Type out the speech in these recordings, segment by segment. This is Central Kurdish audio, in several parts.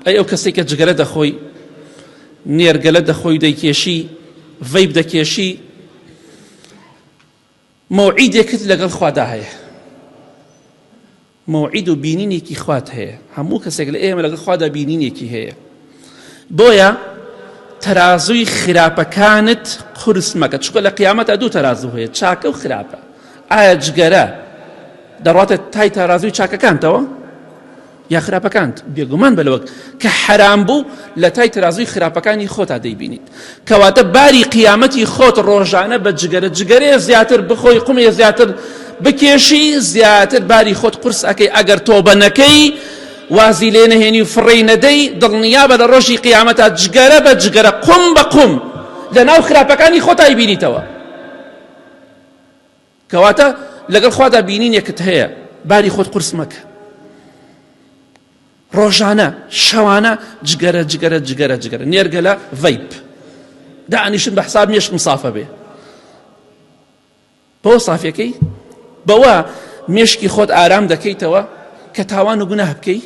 ئەی ئەو کەسێک کە جگەرە دەخۆی، نێرگەلە دەخۆی دەیکێشی، vape دەکێشی، مەوعیدێکت لەگەڵ خوادا هەیە. مەوعید و بینینێکی خوات هەیە. هەموو کەسێک لە ئێمە لەگەڵ خوادا بینینێکی هەیە. بۆیە تەرازووی خراپەکانت قورس مەکە، چونکە لە قیامەتا دوو تەرازوو هەیە، چاکە و خراپە. ئایا جگەرە دەڕواتە تای تەرازووی چاکەکانتەوە؟ یا خراپەکانت؟ بێگومان بە لەوەک کە حەرام بوو لە تای ترازووی خراپەکانی خۆتا دەیبینیت. کەواتە باری قیامەتی خۆت ڕۆژانە بە جگەرە جگەرەیە زیاتر بخۆی قومێ زیاتر بکێشی زیاتر باری خۆت قورس ئەکەی ئەگەر تۆبە نەکەی وازی لێ نەهێنی و فڕێی نەدەی دڵنیابە لە ڕۆژی قیامەتا جگەرە بە جگەرە قوم بە قوم لە ناو خراپەکانی خۆتای بینیتەوە. کەواتە لەگەڵ خوادا بینینێکت هەیە باری خۆت قورس مەکە ڕۆژانە شەوانە جگەرە جگەرە جگەرە جگەرە نێرگەلە vape دانیشن بە حساب مێشکم سافە بێ بەوە سافەکەی بەوە مێشکی خۆت ئارام دەکەیتەوە کە تاوان و گوناه بکەی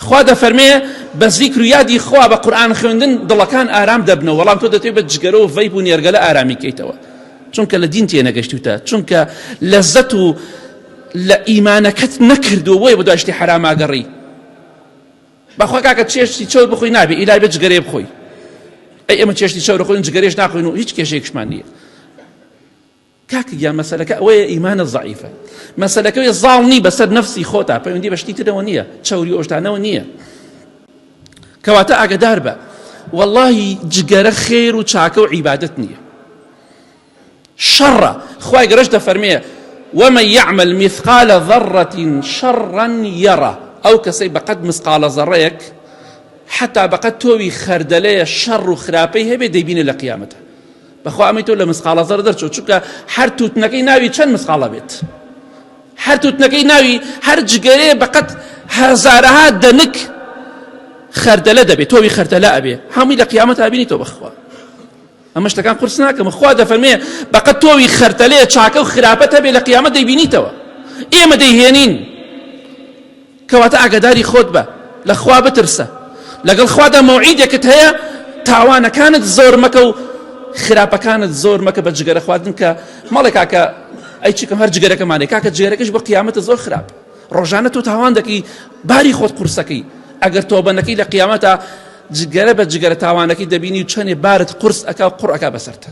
خوا دەفەرمێ بە زیکر و یادی خوا بە قورئان خوێندن دڵەکان ئارام دەبنەوە وەڵام تۆ دەتەوێت بە جگەرە و vape و نێرگەلە ئارامی کەیتەوە چونکە لە دین تێنەگەشتوتە چونکە لەزەت و لە ئیمانەکەت نەکردووە بۆیە بە دوای شتی حەراماگەڕی بەخوا کاکە چێشتی چەور بخۆی نابێ ئیلای بە جگەرەیە بخۆی ئەی ئێمە چێشتی چەور خۆین جگەرێش ناخۆین و هیچ کێشەیەکشمان نییە کاکە گیان مەسەلەکە ئەوەیە ئیمانت زەعیفە مەسەلەکە ئەوەیە زاڵ نی بەسەر نەفسی خۆتا پەیوەندی بە شتی ترەوە نییە چەوری ئۆشتانەوە نییە کەواتە ئاگدار بە واللهی جگەرە خێر و چاکە و عیبادەت نییە شەڕە خوای گەرەش دەفەرمێ ومن يعمل مثقال ذرة شرا يره ئەو کەسەی بەقەد مسقالە زەڕەیەک حتا بەقەد تۆوی خەردەلەیە شەڕ و خراپەی هەبێ دەیبینێ لە قیامەتە بەخوا ئەمەی تۆ لە مسقاڵە زەڕ دەرچوو چونکە هەر تووتنەکەی ناوی چەند مسقاڵە بێت هەر تووتنەکەی ناوی هەر جگەرەیە بەقەت هەزارەها دەنک خەردەلە دەبێت تۆوی خەردەلە ئەبێ هەمووی لە قیامەت ئابینی تۆ بەخوا ئەمە شتەکان قورس ناکەم خوا دەفەرمێ بەقەت تۆوی خەرتەلەیە چاکە و خراپەت هەبێ لە قیامەت دەیبینیتەوە ئێمە دەیهێنین کەواتە ئاگاداری خۆت بە، لە خوا بترسە، لەگەڵ خوادا مەوعیدێکت هەیە، تاوانەکانت زۆر مەکە و خراپەکانت زۆر مەکە بە جگەرە خواردن کە مەڵێ کاکە ئەی چیکەم هەر جگەرەکەمانێ کاکە جگەرەکەش بۆ قیامەتە زۆر خراپ ڕۆژانە تۆ تاوان دەکەی باری خۆت قورسەکەی ئەگەر تۆبە نەکەی لە قیامەتە جگەرە بە جگەرە تاوانەکەی دەبینی و چەنێ بارت قورس ئەکا و قوڕ ئەکا بەسەرتە.